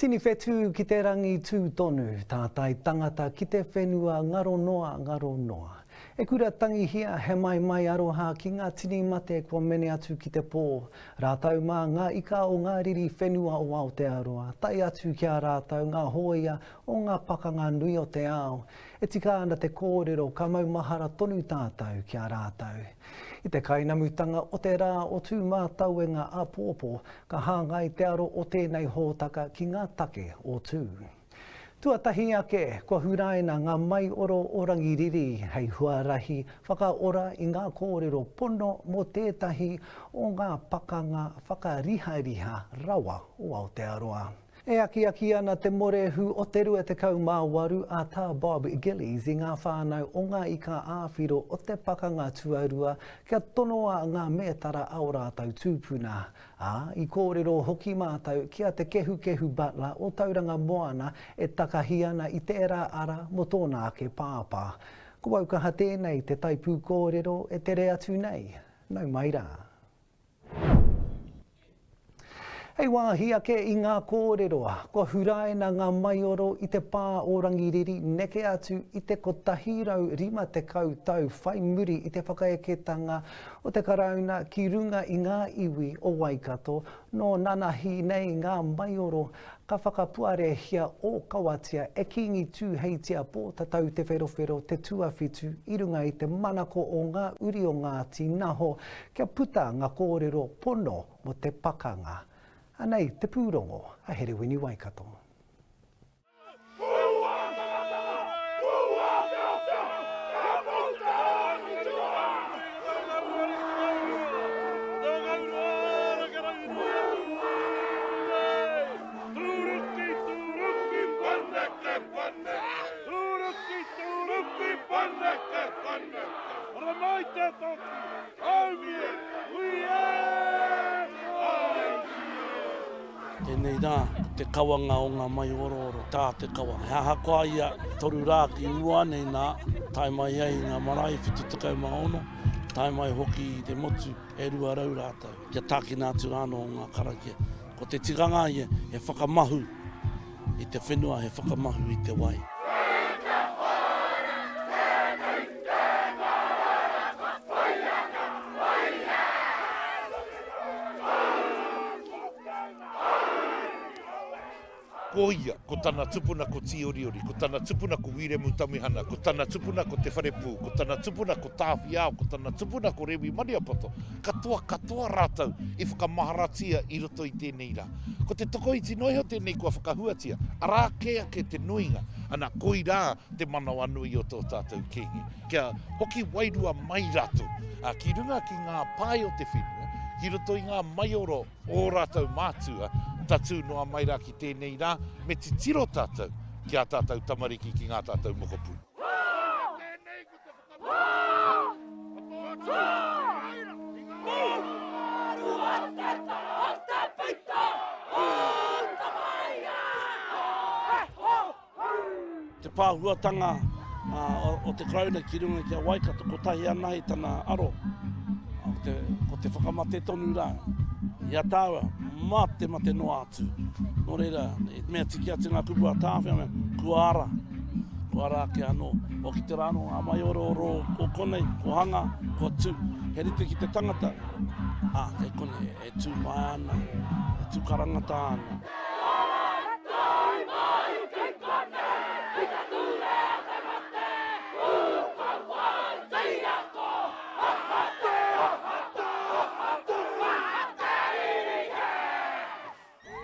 Tini whetū ki te rangi tū tonu, tātai tangata ki te whenua ngaro noa, ngaro noa. E kura tangihia he maimai aroha ki ngā tini mate kua mene atu ki te pō, rātou mā ngā ika o ngā riri whenua o Aotearoa, tae atu ki a rātou ngā hōia o ngā pakanga nui o te ao. E tika ana te kōrero ka maumahara tonu tātou ki a rātou. I te kainamutanga o te rā o Tūmātauenga āpōpō, ka hāngai te aro o tēnei hōtaka ki ngā take o Tū. Tuatahi ake, kua huraina ngā maioro o Rangiriri hei huarahi whakaora i ngā kōrero pono mō tētahi o ngā pakanga whakarihariha rawa o Aotearoa. E akiaki ana te morehu o te 28 a Tā Bob Gillies i ngā whānau o ngā ika ā-whiro o te Pakanga Tuarua kia tonoa ngā mētara a ō rātou tūpuna. Ā, i kōrero hoki mātou ki a Te Kehukehu Butler o Tauranga Moana e takahi ana i tērā ara mō tōna ake pāpā. Ko Aukaha tēnei te taipūkōrero e tere atu nei. Nau mai rā. Hei wāhi ake i ngā kōrero, kua huraina ngā maioro i te pā o Rangiriri neke atu i te 150 tau whai muri i te whakaeketanga o te Karauna ki runga i ngā iwi o Waikato nō nanahi nei ngā maioro ka whakapuarehia ōkawatia e Kīngi Tūheitia Pōtatau Te Wherowhero te tuawhitu i runga i te manako o ngā uri o Ngāti Naho kia puta ngā kōrero pono mō te pakanga. Anei te pūrongo a Herewini Waikato. Tūruki, tūruki, paneke, paneke. Tūruki, tūruki, paneke, paneke. Haramai te toki, haumie, hui e, Tēnei rā, ko te kawanga o ngā maiorooro, tā te kawa. He ahakoa ia, toru rā ki mua nei nā, tae mai ai ngā marae 76, tae mai hoki i te motu e 200 rātou, kia tākina atu rānō ngā karakia. Ko te tikanga ia, he whakamahu i te whenua, he whakamahu i te wai. Ko ia, ko tana tupuna ko Tīoriori, ko tana tupuna ko Wiremu Tamihana, ko tana tupuna ko Te Wharepū, ko tana tupuna ko Tāwhiao, ko tana tupuna ko Rewi Maniapoto, katoa katoa rātou i whakamaharatia i roto i tēnei rā. Ko te tokoiti noa iho tēnei kua whakahuatia, arā kē ake te nuinga, ana, koirā te manawanui o tō tātou Kīngi, kia hoki wairua mai rātou, ā, ki runga ki ngā pae o te whenua, ki roto i ngā maioro ō rātou mātua, tatū noa mai rā ki tēnei rā, me titiro tātou ki ā tātou tamariki, ki ngā tātou mokopuna. Te pāhuatanga o te Karauna ki runga ki a Waikato, kotahi anahe tana aro, ko te whakamate tonu rā i a tāua, mate mate noa atu. Nō reira, i mea tiki atu ngā kupu a Tāwhiao, kua ara, kua ara ake anō. O ki te rā anō, ngā maiorooro o konei, ko hanga, ko tū. He rite ki te tangata, ā, kei konei e tū mai ana, e tū karangata ana.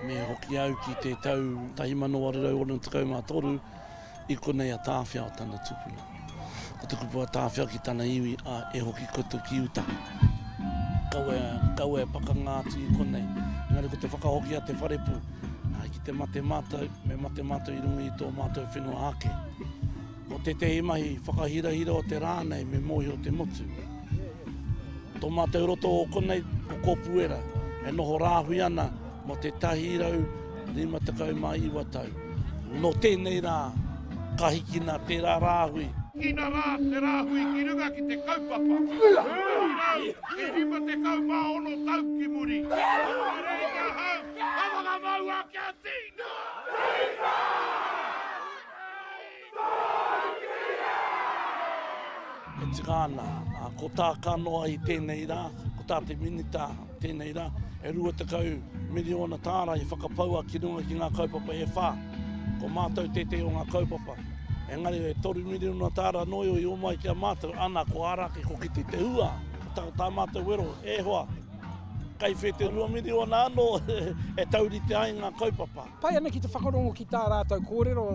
Me hoki au ki te tau 1863, i konei a Tāwhiao tana tupuna. Ko te kupu a Tāwhiao ki tana iwi, ā, e hoki koutou ki uta. Kaua, kaua e pakanga atu i konei. Engari ko te whakahoki a te wharepū, ā, ki te mate mātou, me mate mātou i runga i tō mātou whenua ake. Ko tētehi mahi whakahirahira o te rā nei me mōhio te motu. Tō mātou roto o konei, ko Kōpuera, e noho rāhui ana mō te 159 tau. Nō tēnei rā, ka hikina tērā rāhui. Ina rā te rāhui ki runga ki te kaupapa. 156 tau ki muri. Ka rere ki ahau, ka whakamaua kia tina! E tika ana, ko tā Kanoa i tēnei rā, ko tā te Minita tēnei rā, e 20 miriona tāra i whakapaua ki runga ki ngā kaupapa e whā. Ko mātou tētehi o ngā kaupapa. Engari e toru miriona tāra noa iho i homai ki a mātou, ana ko Araki, ko Kiti te Hua, ko tā, tā mātou wero, e hoa, kai whē te rua miriona anō e taurite ai ngā kaupapa. Pai ana ki te whakarongo ki tā rātou kōrero,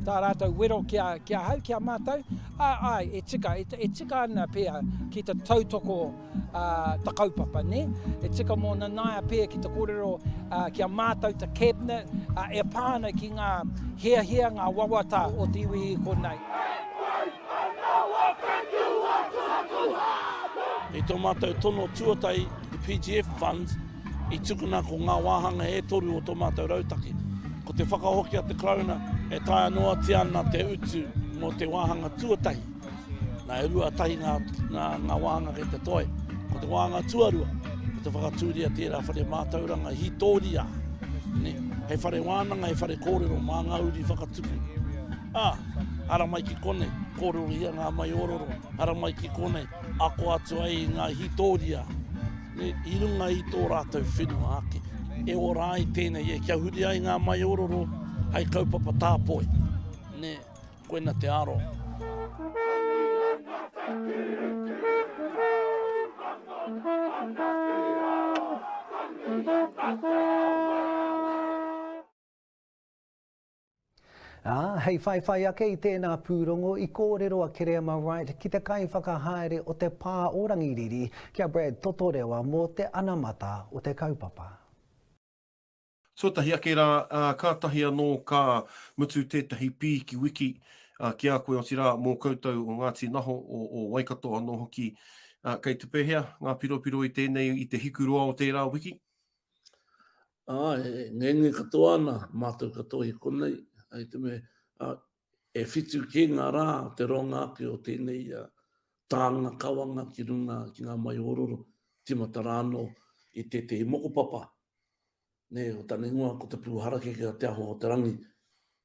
tā rātou wero ki a, ki ahau, ki a mātou, ā, āe, e tika, e, e tika ana pea ki te tautoko ā, ta kaupapa, nē? E tika mō Nanaia pea ki te kōrero ā, ki a mātou te cabinet, ā, e pā ana ki ngā hiahia, ngā wawata o te iwi i konei. I tō mātou tono tuatahi, te PGF Funds, I tukuna ko ngā wāhanga e toru o tō mātou rautaki. Ko te whakahoki a te Karauna e taea noatia ana te utu mō te wāhanga tuatahi. Nā, e 21 ngā, ngā, ngā wāhanga kei te toe. Ko te wāhanga tuarua, ko te whakatūria tērā whare mātauranga hītōria, ne, hei whare wānanga, hei whare kōrero mā ngā uri whakatupu. Ā, ara mai ki konei, kōrerohia ngā maiororo, ara mai ki konei, ako atu ai i ngā hītōria. I runga i tō rātou whenua ake. E ora ai tēnei, e kia huri ai ngā maiororo hei kaupapa tāpoi. Nē, koina te aro. Ā, hei whaiwhai ake i tēnā pūrongo i kōrero a Kereama Wright ki te kaiwhakahaere o te pā o Rangiriri, ki a Brad Totorewa mō te anamata o te kaupapa. Tuatahi ake rā, ā, kātahi anō ka mutu tētahi pīki wiki ki a koe, otirā, mō koutou o Ngāti Naho, o, o Waikato anō hoki. Ā, kei te pēhea ngā piropiro i tēnei, i te hikuroa o tērā wiki? Āe, e ngenge katoa ana mātou katoa i konei, i te mea, e whitu kē ngā rā o te roanga ake o tēnei tānga kawanga ki runga ki ngā maiororo, tīmata rā anō i tētehi mokopapa, nē, ko tana ingoa ko Te Pūharakeke a Te Aho o Te Rangi,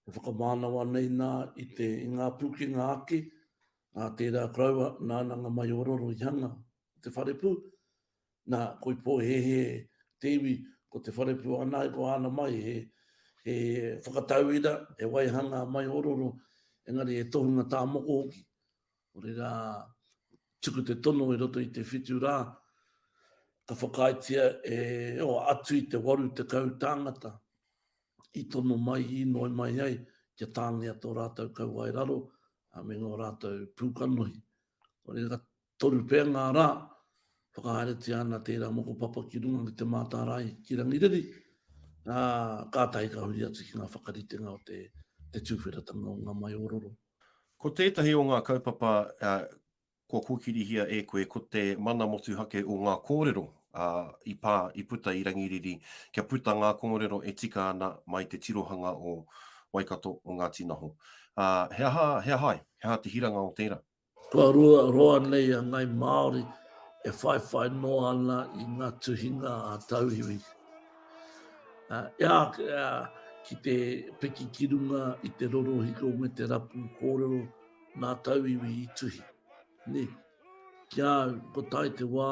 e whakamānawa nei nā i te, i ngā pūkenga ake a tērā koroua nāna ngā maiororo i hanga o te wharepū, Nā, koi pōhēhē te iwi, ko te wharepū anahe ko āna mai, he, he whakatauira, he waihanga maiororo, engari he tohunga tā moko hoki. Nō reira, tuku te tono i roto i te whitu rā, ka whakaaetia e, oh, atu i te 80 tāngata i tono mai, i inoi mai ai, kia tāngia tō rātou kauae raro, me ngō rātou pūkanohi. Nō reira, ka Toru pea ngā rā, whakahaeretia ana tērā mokopapa ki runga ki te mātārae ki Rangiriri, ā, kātahi ka huri atu ki ngā whakaritenga o te, te tūwheratanga o ngā maiororo. Ko tētahi o ngā kaupapa kua kōkirihia e koe ko te mana motuhake o ngā kōrero i pā, i puta i Rangiriri, kia puta ngā kōrero e tika ana mai te tirohanga o Waikato, o Ngāti Naho. He aha, he aha ai? He aha te hiranga o tērā? Kua roa, roa nei a Ngai Māori e whaiwhai noa ana i ngā tuhinga a tauiwi. Ea, ea, ki te piki ki runga i te rorohiko me te rapu kōrero nā tauiwi i tuhi. Nē? Ki a au, ko tae te wā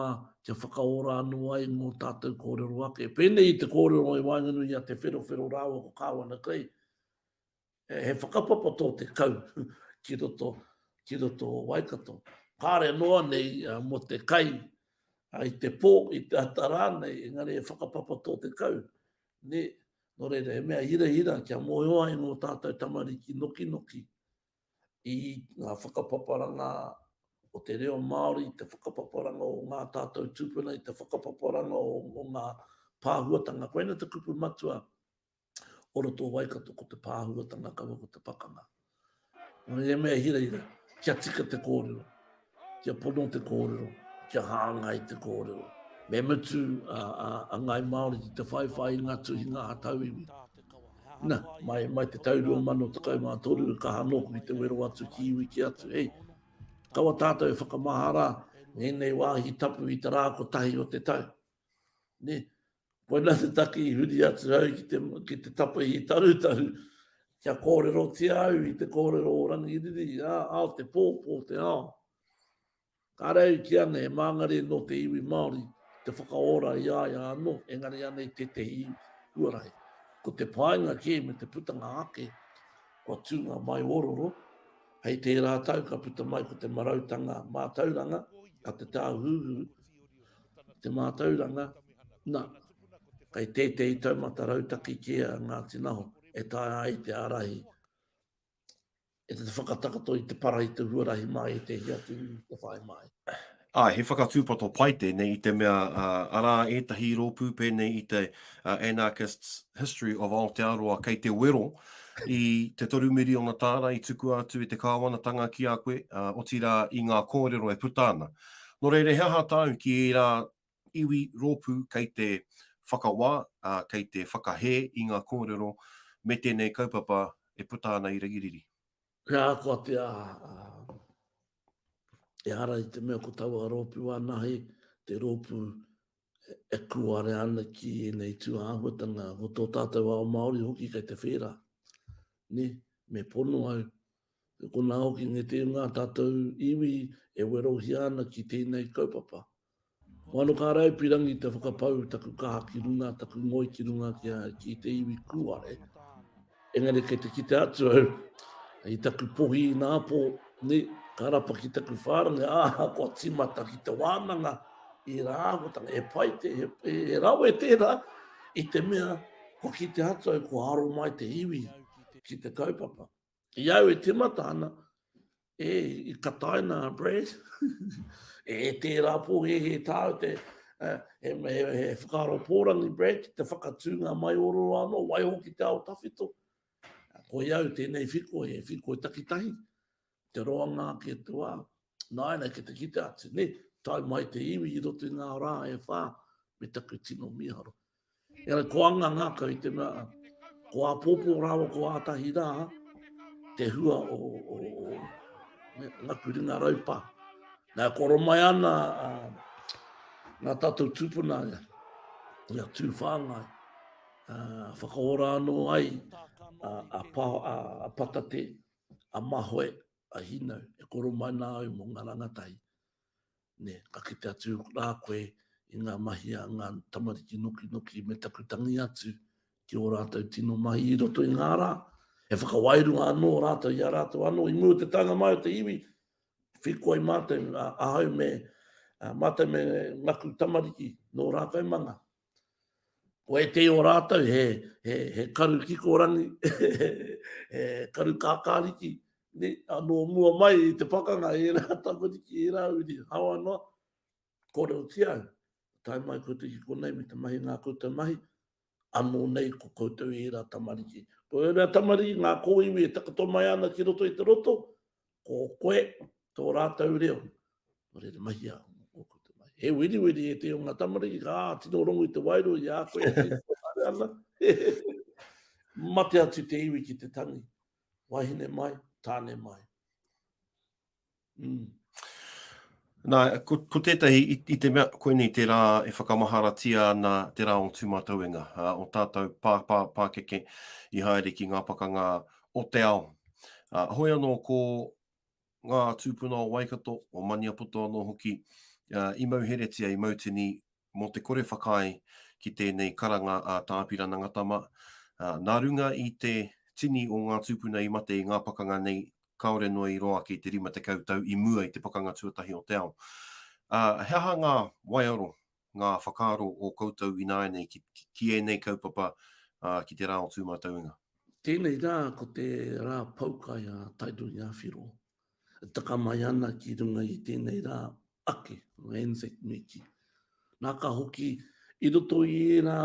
kia whakaora anō ai ngō tātou kōrero ake. Pēnei i te kōrero i waenganui i a Te Wherowhero rāua ko Kāwana Grey, He whakapapa tō te kau ki roto, ki roto o Waikato. Kāre noa nei mō te kai i te pō, i te ata rānei, engari he whakapapa tō te kau. Nē? Nō reira, he mea hirahira kia mōhio ai ngō tātou tamariki nokinoki i ngā whakapaparanga o te reo Māori, i te whakapaparanga o ngā tātou tūpuna, i te whakapaparanga o ngā pāhuatanga. Koina te kupu matua o roto o Waikato ko te pāhuatanga kaua ko te pakanga. Nō reira, he mea hirahira, kia tika te kōrero, kia pono te kōrero, kia hāngai te kōrero. Me mutu a, a, a Ngāi Māori ki te whaiwhai i ngā tuhinga a tauiwi. Na, mai, mai te tau 2013 e kaha nōku ki te wero atu ki iwi ki atu, hei, kaua tātou e whakamahara ngēnei wāhi tapu i te rā kotahi o te tau. Nē? Koinā te take i huri atu au ki te, ki te tapahi tarutaru, kia kōrerotia au i te kōrero o Rangiriri, ā, ao te pō, pō te ao. Kāre au i kī ana he māngare nō te iwi Māori te whakaora i a ia anō, engari anei tētehi huarahi. Ko te painga kē me te putanga ake, kua tū ngā maiororo, hei tērā tau ka puta mai ko te marautanga mātauranga a te Tāhuhu, te mātauranga, nā, kei tētehi taumata rautaki kē a Ngāti Naho e taea ai te ārahi e te whakatakoto i te para i te huarahi mā ētehi atu i te whai mai. Āe, he whakatūpato pai tēnei i te mea arā ētahi rōpū pēnei i te Anarchists History of Aotearoa kei te wero i te 3 miriona tāra i tukua atu e te kāwanatanga ki a koe, otirā i ngā kōrero e puta ana. Nō reira, he aha tāu ki ērā iwi rōpū kei te whakawā, ā, kei te whakahē i ngā kōrero me tēnei kaupapa e puta ana i Rangiriri? He ahakoa te aha, ehara i te mea ko taua rōpū anahe te rōpū e kūare ana ki ēnei tū āhuatanga, ko tō tātou ao Māori hoki kei te whērā. Nē, me pono au. Ko konā hoki ngētehi o ngā tātou iwi e werohia ana ki tēnei kaupapa. Wano ka rau pirangi te whakapau taku kaha ki runga, taku ngoi ki runga ki, a, ki te iwi kūare. Engari kei te kite atu au i taku pohi ināpō, ne, ka rapa ki taku whārangi, ā, kua tīmata ki te wānanga i rā āhuatanga. E pai te, he, he rawe tērā i te mea kua kite atu au kua aro mai te iwi ki te kaupapa. I au e timata ana, e, i kataina a Brad, e tērā pōhēhē tāu te, he, he, he whakaaro pōrangi Brad, ki te whakatūnga maiororo anō, waiho ki te ao tawhito. Ko i au tēnei whiko, he whiko e takitahi, te roanga ake te wā. Nāianei ki te kite atu, ne, tae mai te iwi i roto i ngā rā e whā, me taku tino mīharo. Engari ko anga ngākau i te mea, ko āpōpō rāua ko ātahi rā te hua o, o, o ngaku ringa raupā. Nā, koro mai ana a, ngā tātou tūpuna, ia Tūwhāngai, a, whakaora anō ai a, a, pa, a, a Patate, a Mahoe, a Hinau, e koro mai nā au mō ngā rangatahi. Nē, ka kite atu rā koe i ngā mahi a ngā tamariki nokinoki me taku tangi atu ki ō rātou tino mahi i roto i ngā rā. He whakawairua anō rātou i a rātou anō i mua i te taenga mai o te iwi. Whikoi mātou, ahau me, mātou me ngaku tamariki nō Rākaimanga. Ko ētehi o rātou he, he, he karu kikorangi, he karu kākāriki, ne, nō mua mai i te pakanga, ērā tamariki, ērā uri, haoa noa, kōrerotia au, tae mai koutou ki konei me te mahi ngā koutou mahi, anō nei ko koutou ērā tamariki. Ko ērā tamariki, ngā kōiwi e takoto mai ana ki roto i te roto, ko koe tō rātou reo. Nō reira, mahia ō koutou mahi. He wiriwiri ētehi o ngā tamariki, ka ā, tino rongo i te wairua i a koe e tino haere ana. Mate atu te iwi ki te tangi. Wahine mai, tāne mai. Mm. Nā, ko, ko tētahi, i, i te mea, koinei te rā e whakamaharatia ana te rā o Tūmatauenga, ā, o tātou pāpā pākeke i haere ki ngā pakanga o te ao. Ā, hoi anō ko ngā tūpuna o Waikato, o Maniapoto anō hoki, ā, i mauheretia, i mautini mō te kore whakaae ki tēnei karanga a Tā Apirana Ngata mā. Ā, nā runga i te tini o ngā tūpuna i mate i ngā pakanga nei, kāore noa i roa ake i te 50 tau i mua i te Pakanga Tuatahi o te Ao. Ā, he aha ngā waiaro, ngā whakaaro o koutou ināianei ki, ki ēnei kaupapa, ā, ki te rā o Tūmatauenga? Tēnei rā ko te rā poukai a Tainui Āwhiro e taka mai ana ki runga i tēnei rā ake, o Anzac me kī. Nā ka hoki i roto i ērā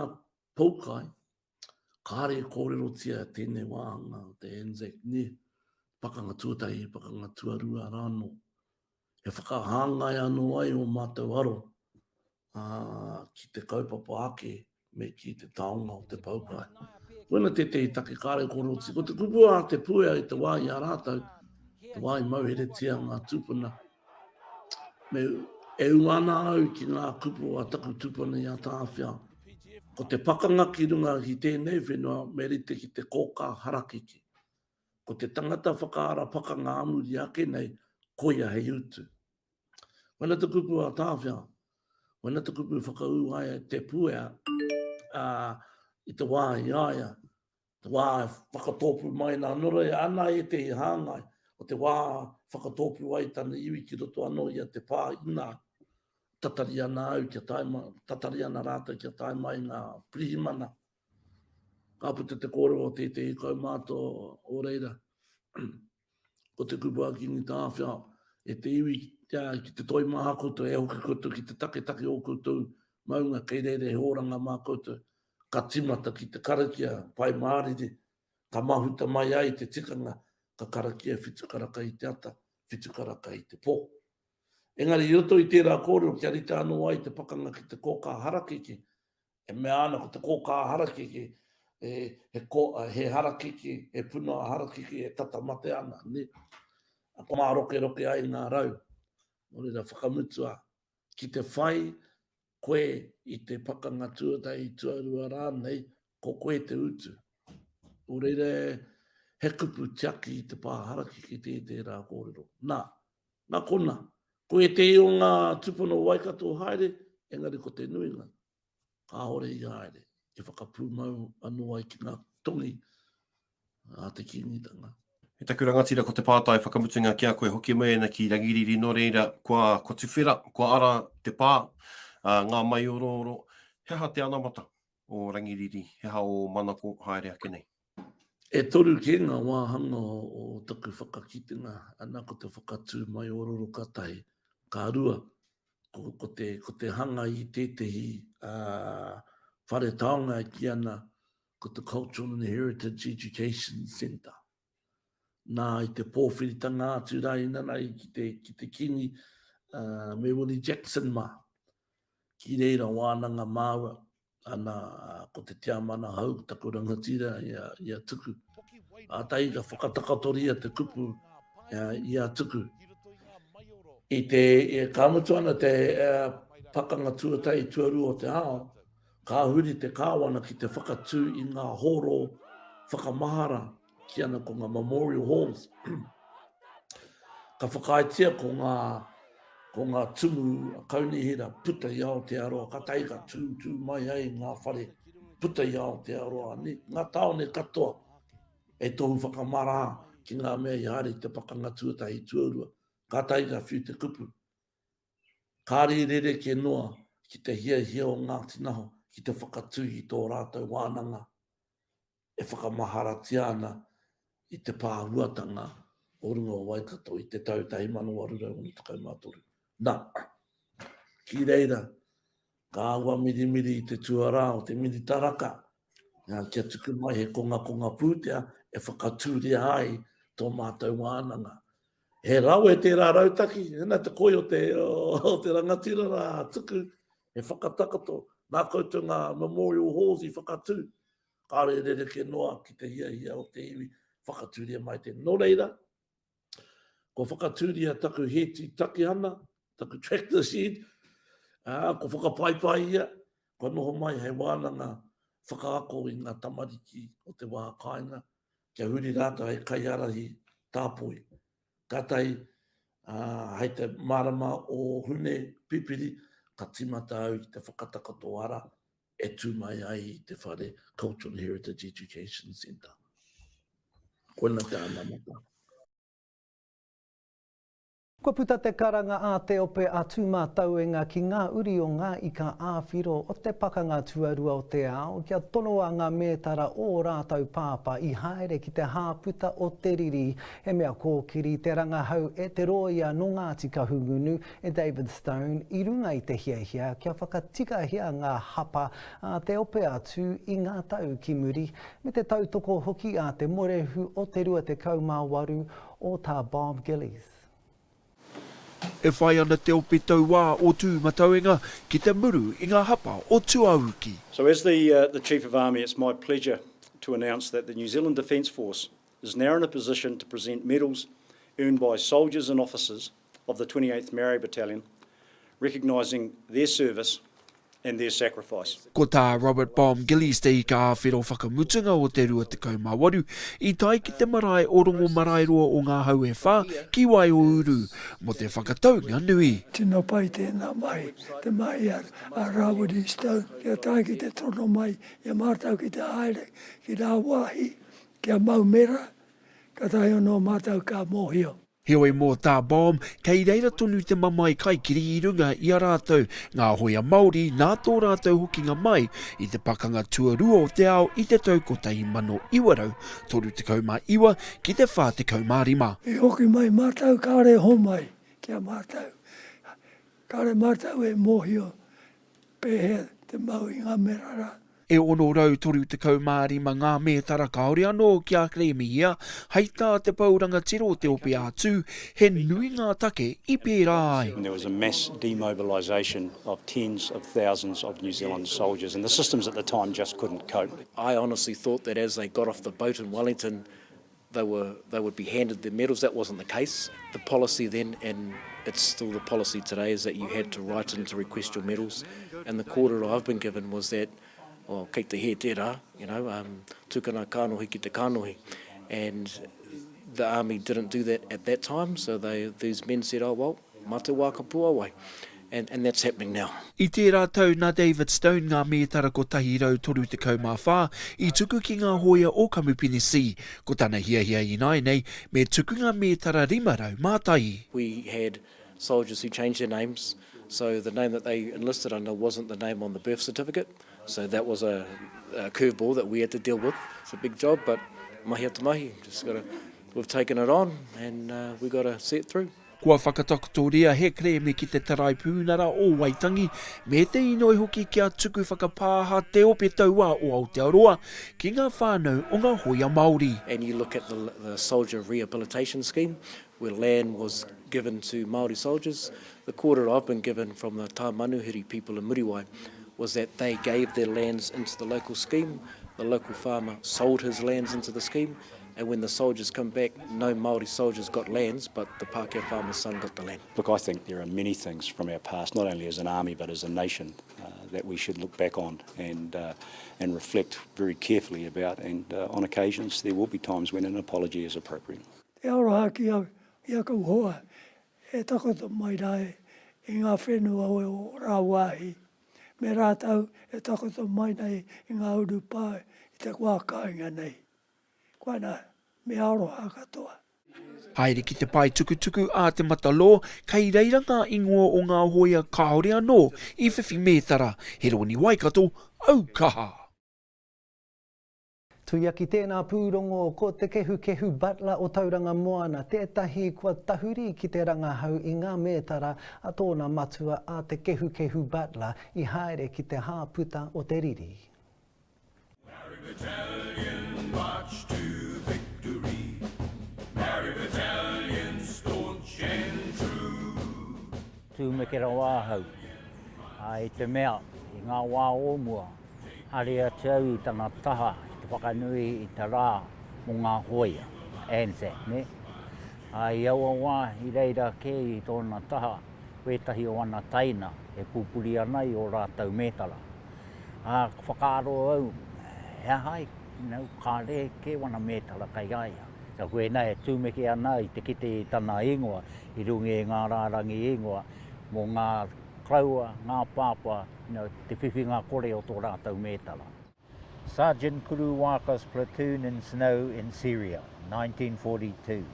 poukai, kāre e kōrerotia tēnei wāhanga o te Anzac nē, pakanga tuatahi, pakanga tuarua rānō. E whakahāngai anō ai ō mātou aro ā, ki te kaupapa ake me ki te taonga o te poukai. Koina tētehi take kāre kōrerotia. Ko te kupu a Te Puea i te wā i a rātou, te wā i mauheretia ngā tūpuna, me e ū ana au ki ngā kupu a taku tūpuna i a Tāwhiao. Ko te pakanga ki runga ki tēnei whenua me rite ki te kōkā harakeke. Ko te tangata whakaara pakanga a muri ake nei, koia hei utu. Koina te kupu a Tāwhiao, koina te kupu whakaū ai Te Puea ā, i te wā i a ia, te wā e whakatōpū mai nā, nō reira, ana ētehi hāngai o te wā whakatōpū ai tana iwi ki roto anō i a Te Pā inā tatari ana au kia tae mai, tatari ana rātou kia tae mai ngā pirihimana. Ka puta te kōrero o tētehi kaumātua o reira, ko te kupu a Kīngi Tāwhiao, e te iwi ki te toimaha koutou, e hoki koutou ki te taketake o koutou maunga, kei reira he oranga mā koutou. Ka tīmata ki te karakia Pai Mārire, ka mahuta mai ai te tikanga, ka karakia whitukaraka i te ata, whitukaraka i te pō. Engari i roto i tērā kōrero kia rite anō ai te pakanga ki te kōkā harakeke, E mea ana ko te kōkā harakeke, he, he, ko, he harakeke, he puna harakeke e tata mate ana, ne? Kua mārokeroke ai ngā rau. Nō reira, whakamutua, ki te whai koe i te pakanga tuatahi, tuarua rānei, ko koe te utu. Nō reira, he kupu tiaki i te pā harakeke tē tērā kōrero. Nā, nā kona, ko ētehi o ngā tūpuna o Waikato haere, engari ko te nuinga, kāore i haere, i whakapūmau anō ai ki ngā tongi a te Kīngitanga. E taku rangatira, ko te pātai whakamutunga ki a koe, hoki mai ana ki Rangiriri, nō reira, kua, kua tuwhera, kua ara te pā, ā, ngā maiorooro, he aha te anamata o Rangiriri, he aha ō manako haere ake nei? E toru kē ngā wāhanga o taku whakakitenga, ana ko te whakatū maiororo ka tahi, ka rua, ko, ko, te, ko te hanga i tētehi uh, whare taonga e kī ana ko te Cultural and Heritage Education Centre. Nā, i te pōwhiritanga atu rā inanahi ki te, ki te Kingi uh, me Willie Jackson mā, ki reira wānanga māua, Ana, ko te tiamana hou, ko taku rangatira i a, i a Tuku. Kātahi ka whakatakatoria te kupu i a Tuku. I te, ka mutu ana te pakanga tuatahi, tuarua o te ao, ka huri te kāwana ki te whakatū i ngā hōro whakamahara ki ana ko ngā memorial halls. Ka whakaaetia ko ngā, ko ngā tumu kaunihera puta i Aotearoa, kātahi ka tūtū mai ai ngā whare puta i Aotearoa, nē, ngā tāone katoa e tohu whakamara ki ngā mea i haere i te pakanga tuatahi, tuarua. Kātahi ka whiu te kupu. Kāre i rerekē noa ki te hiahia o Ngāti Naho ki te whakatū i tō rātou wānanga e whakamaharatia ana i te pāhuatanga o runga o Waikato i te tau 1863. Nā, ki reira, ka āhua mirimiri i te tuarā o te Minita Raka, kia tuku mai he kongakonga pūtea e whakatūria ai tō mātou wānanga. He rawe tērā rautaki, hena te koi o te, o te rangatira rā tuku, he whakatakoto, nā koutou ngā memorial halls i whakatū, Kāore e rerekē noa ki te hiahia o te iwi whakatūria mai te. Nō reira, kua whakatūria taku hēti takihana, taku tractor shed, ā, kua whakapaipai ia, kua noho mai hei wānanga whakaako i ngā tamariki o te wā kāinga, kia huri rātou hei kaiārahi tāpoi. Kātahi, ā, hei te marama o Hune, Pipiri, ka tīmata au ki te whakatakoto ara e tū mai ai i te whare Cultural Heritage Education Centre. Koina te anamata. Kua puta te karanga a te ope a Tūmatauenga ki ngā uri o ngā ika ā-whiro o te Pakanga Tuarua o te Ao kia tonoa ngā mētara ō rātou pāpā i haere ki te hāputa o te riri. He mea kōkiri te rangahau e te rōia nō Ngāti Kahungunu, e David Stone i runga i te hiahia kia whakatikahia ngā hapa a te ope atu i ngā tau ki muri, me te tautoko hoki a te morehu o te 28 o Tā Bob Gillies. E whai ana te ope tauā o Tūmatauenga ki te muru i ngā hapa o Tuauki. So as the the Chief of Army it's my pleasure to announce that the New Zealand Defence Force is now in a position to present medals earned by soldiers and officers of the 28th Maori Battalion, recognising their service and their sacrifice. Ko tā Robert Bomb Gillies te ika ā-whero whakamutunga o te 28 i tae ki te marae o Rongomaraeroa o Ngā Hau e Whā ki Waiouru mō te whakataunga nui. Tino pai tēnā mahi, te mahi a Rawiri Stone kia tae ki te tono mai i a mātou ki te haere ki rāwāhi kia mau mera, katahi anō mātou ka mōhio. Heoi mō tā Baum, kei reira tonu te mamae kaikiri i runga i a rātou, ngā hoia Māori nā tō rātou hokinga mai i te Pakanga Tuarua o te Ao i te tau 1939 ki te 45. I hoki mai mātou kāre homai ki a mātou, kāre mātou e mōhio Pēhea te mau i ngā mera rā? E 635 ngā mētara kāore anō kia kerēmehia, hei tā te pou rangatira o te Ope Ā-Tū, he nui ngā take i pērā ai. There was a mass demobilisation of tens of thousands of New Zealand soldiers and the systems at the time just couldn't cope. I honestly thought that as they got off the boat in Wellington they were they would be handed their medals. That wasn't the case. The policy then, and it's still the policy today, is that you had to write in to request your medals. And the kōrero I've been given was that, well, kei te hē tērā, you know, um, tukuna kānohi ki te kānohi. And the army didn't do that at that time, so they, these men said, oh, well, mā te wā ka puawai. And, and that's happening now. I tērā tau nā David Stone ngā mētara 134 i tuku ki ngā hōia o Kamupene C. Ko tana hiahia ināianei me tuku ngā mētara 501. We had soldiers who changed their names, so the name that they enlisted under wasn't the name on the birth certificate, so that was a, a curveball that we had to deal with. It's a big job, but mahi atu mahi, just gotta, we've taken it on and uh, we gotta see it through. Kua whakatakotoria he kerēme ki te Taraipiunara o Waitangi me te inoi hoki kia tuku whakapāha Te Ope Tauā o Aotearoa ki ngā whānau o ngā hōia Māori. And you look at the the soldier rehabilitation scheme where land was given to Māori soldiers, the kōrero I've been given from the Tā Manuhiri people in Muriwai was that they gave their lands into the local scheme, the local farmer sold his lands into the scheme And when the soldiers come back, no Māori soldiers got lands, but the Pākehā farmer's son got the land. Look, I think there are many things from our past, not only as an army but as a nation, uh, that we should look back on and, uh, and reflect very carefully about. And uh, on occasions, there will be times when an apology is appropriate. Te aroha ki a, ki aku hoa e takoto mai rā i ngā whenua o rāwāhi, me rātou e takoto mai nei i ngā urupā i te wā kāinga nei. Koina, me aroha katoa. Haere ki te pae tukutuku a Te Matalō, kei reira ngā ingoa o ngā hōia kāore anō i whiwhi mētara, he roni Waikato, au kaha! Tuia ki tēnā pūrongo, ko Te Kehukehu Butler o Tauranga Moana tētahi kua tahuri ki te rangahau i ngā mētara a tōna matua a Te Kehukehu Butler i haere ki te hāputa o te riri. Tūmeke rawa ahau, ā, i te mea, i ngā wā o mua, haere atu au i tana taha ki te whakanui i te rā mō ngā hōia, Anzac, nē. Ā, i aua wā, i reira kē i tōna taha wētahi o ana taina e pupuri ana i ō rātou mētara. Ā, ka whakaaro au, he aha ai, you know, kāre kē wana mētara kei a ia. So koinā e tūmeke ana i te kite i tana ingoa i runga i ngā rārangi ingoa mō ngā koroua, ngā pāpā, you know, te whiwhinga kore o tō rātou mētara. Sergeant Kuruwaka's platoon in snow in Syria, 1942.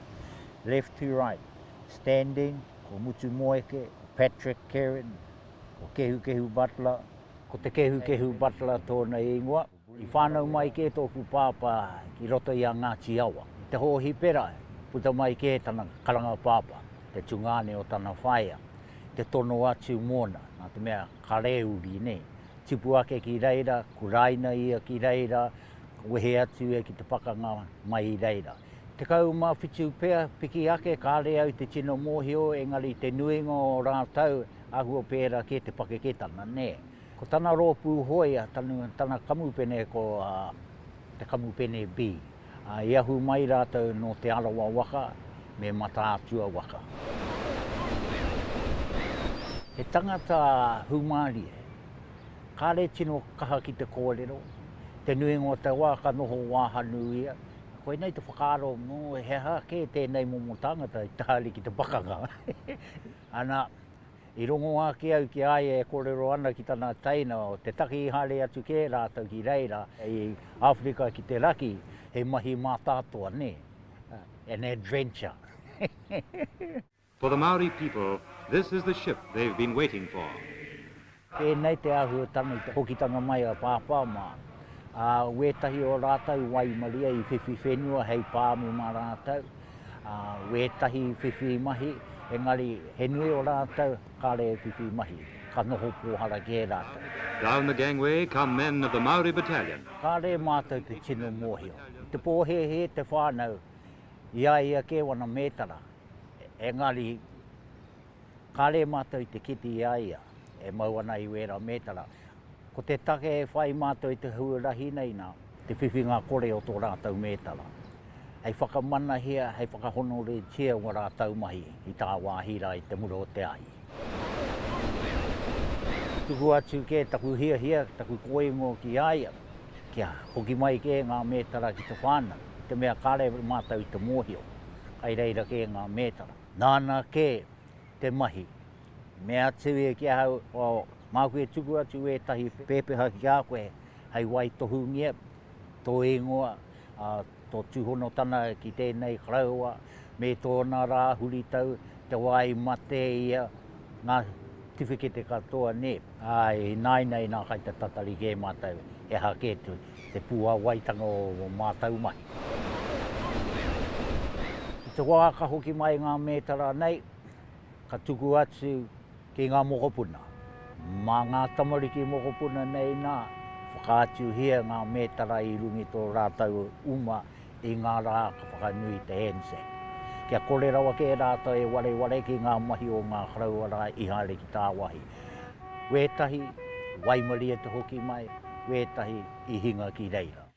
Left to right, standing, ko Mutu Moeke, ko Patrick Kerin, ko Kehukehu Butler, Ko Te Kehukehu Butler tōna ingoa. I whānau mai kē tōku pāpā ki roto i a Ngāti Awa. I te hōhipera, puta mai kē tana karanga pāpā, te tungāne o tana whaea, te tono atu mōna, nā te mea ka rēuri, nē. Tipu ake ki reira, kuraina ia ki reira, wehe atu ia ki te pakanga mai i reira. 17 pea, piki ake, kāre au te tino mōhio, engari te nuinga o rātou, Āhua pērā kē te pakeketanga, nē. Ko tana rōpū hōia, tana kamupene ko te kamupene B. I ahu mai rātou nō Te Arawa waka me Mataatua waka. He tangata hūmārie. Kāre tino kaha ki te kōrero, te nuinga o te wā ka noho wāhanu ia. Koinei te whakaaro, nō he aha kē tēnei momo tāngata i te haere ki te pakanga. Ana, i rongo ake au ki a ia e kōrero ana ki tana teina, o te take i haere atu kē rātou ki reira, i Āwherika ki te Raki, he mahi mātātoa, nē, an adventure. For the Maori people, this is the ship they've been waiting for. Tēnei te āhuatanga i te hokitanga mai a Pāpā mā, ā, wētahi o rātou waimaria i whiwhi whenua hei pāmu mā rātou, ā, wētahi i whiwhi mahi, engari he nui o rātou kāre e whiwhi mahi, ka noho pōhara kē rātou. Down the gangway come men of the Maori Battalion. Kāre mātou te tino mōhio. I te pōhēhē te whānau i a ia kē wana mētara, Engari, kāre mātou i te kite i a ia e mau ana i wērā mētara. Ko te take e whai mātou i te huarahi nei nā, te whiwhinga kore o tō rātou mētara. Hei whakamanahia, hei whakahonoretia wā rātou mahi i tāwāhi rā i te mura o te ahi. Tuku atu kē taku hiahia, taku kōingo ki a ia, kia hoki mai kē ngā mētara ki te whānau, i te mea kāre mātou i te mōhio. Kai reira kē ngā mētara. Nāna kē te mahi. Mea atu ia ki ahau, oh, māku e tuku atu ētahi pēpeha ki a koe hei waitohungia tō ingoa, ā, tō tūhonotana ki tēnei koroua, me tōna rā huritau, te wā i mate ia, ngā tiwhikete katoa, nē. Ā, ināianei nā kai te tatari kē mātou, he aha kē te, te pūāwaitanga o mātou mahi. I te wā ka hoki mai ngā mētara nei, ka tuku atu ki ngā mokopuna. Mā ngā tamariki mokopuna nei nā, whakaatuhia ngā mētara i runga i tō rātou uma i ngā rā ka whakanui i te Anzac. Kia kore rawa kē rātou e wareware ki ngā mahi o ngā koroua rā i haere ki tāwāhi. Wētahi, waimarie te hoki mai, wētahi i hinga ki reira.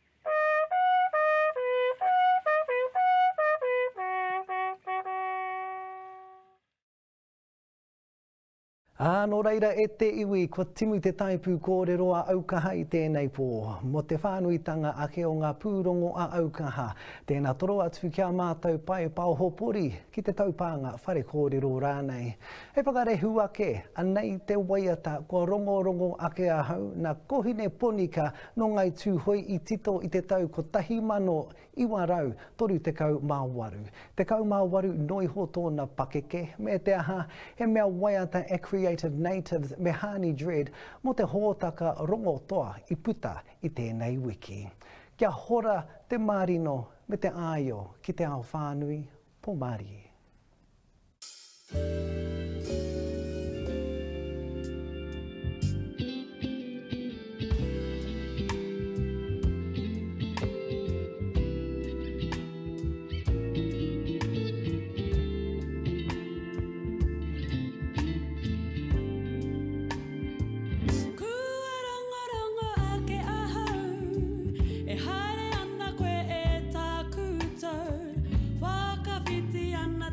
Ā, nō reira e te iwi, kua timu te taipū kōrero a Aukaha i tēnei pō. Mō te whānuitanga ake o ngā pūrongo a Aukaha, tēnā toro atu ki a mātou pae paohopori, ki te taupānga whare kōrero rānei. Hei whakarehu ake, anei te waiata kua rongorongo ake ahau nā Kohine Ponika nō Ngāi Tūhoe i tito i te tau 1938. 18 noiho tōna pakeke, me te aha, he mea waiata e Creative Natives me Haani Dread mō te hōtaka Rongo Toa i puta i tēnei wiki. Kia hora te marino me te āio ki te ao whānui, Pōmārie. Kua rongorongo ake ahau, e haere ana koe e tāku tau. Whakawhiti ana.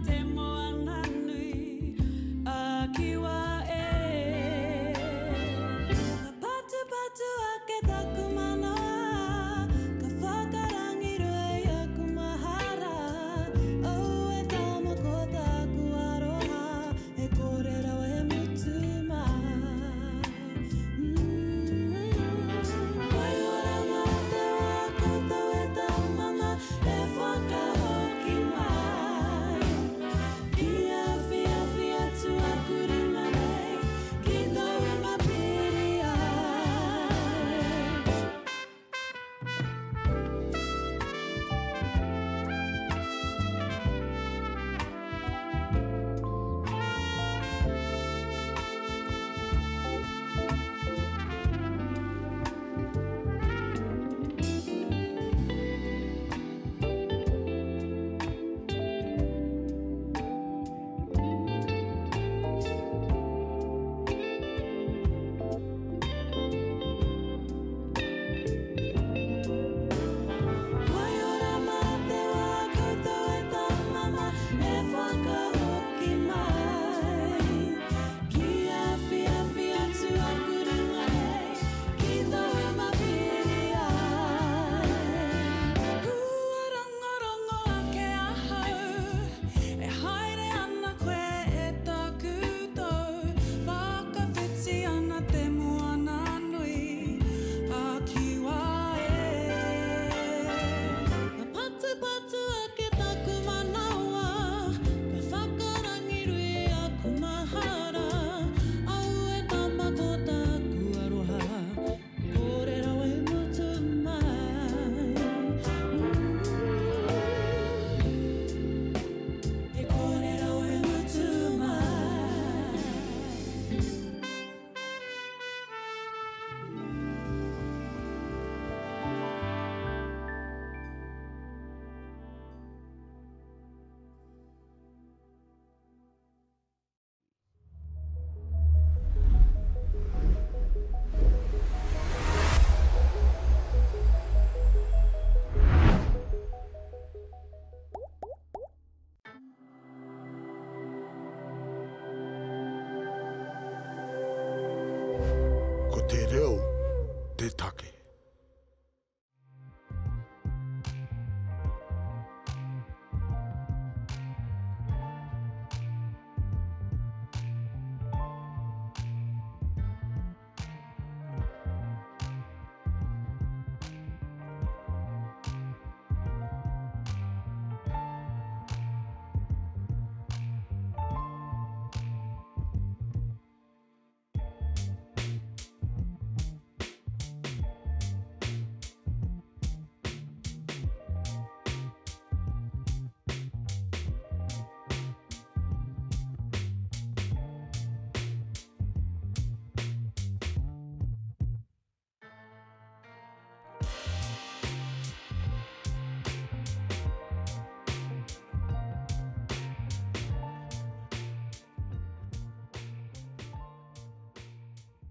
te reo te take.